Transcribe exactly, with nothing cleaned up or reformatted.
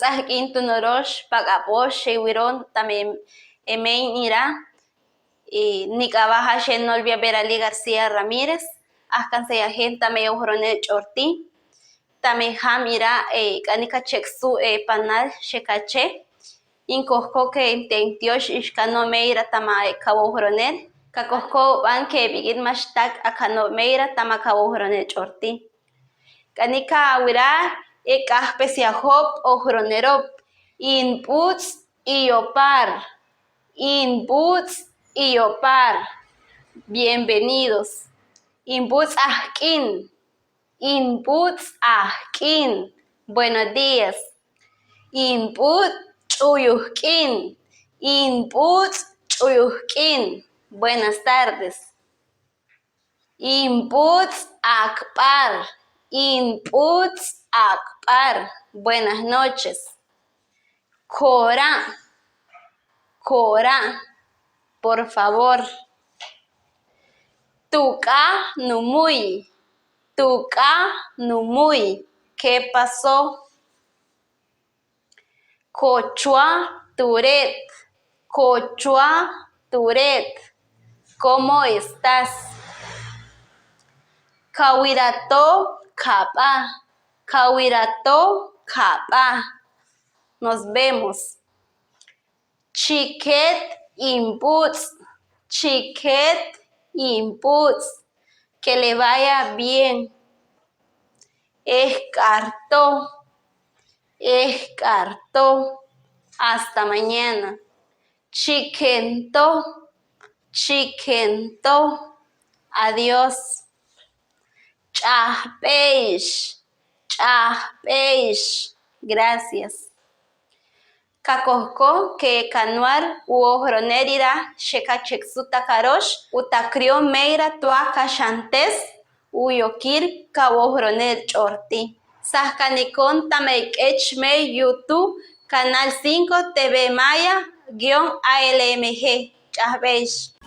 ch'ajk'in tunuroosh, pak'ab'oosh, xewiroon tame emein ira. Nik'awaja xen Nolvia Beralí García Ramírez, ajkanseyajen tame owjoronel ch'orti. Tame jam ira, k'anik ka cheksu panal xekache. Inkojkok intentiosh ixkanob meira tama kawowjoronel. Kakojkok ban ke bik'it max tak' akanob meira tama kawowjoronel ch'orti. K'anik ka awira, ek'ajpesyajob owjoronerob. Inb'uts' iyopar. Inb'uts' iyopar. Bienvenidos. Inb'uts' ajk'in. Inb'uts' ajk'in. Buenos días. Inb'uts' ch'uyujk'in. Inb'uts' ch'uyujk'in. Buenas tardes. Inb'uts' ak'b'ar. Inb'uts' ak'b'ar. Buenas noches. Kora'. Kora'. Por favor. Tuk'a numuy. Tuk'a numuy. ¿Qué pasó? Kochua turet. Kochua turet. ¿Cómo estás? Kawira to kab'a. Kawira to kab'a. Nos vemos. Chiket inb'uts'. Chiket inb'uts'. Que le vaya bien. Ejk'ar to. Ejk'ar to. Hasta mañana. Chiken to. Chiken to. Adiós. Ch'ajb'eyx. Ch'ajb'eyx. Gracias. Kakojkok ke kanwar u owjoronel ira xeka cheksu ta karoosh u ta kriyon meira tuak ka xantes u yokil kawowjoronel ch'orti. Sajkanikon tame k'ech mey YouTube, canal cinco, T V Maya, guion A L M G. Ch'ajb'eyx.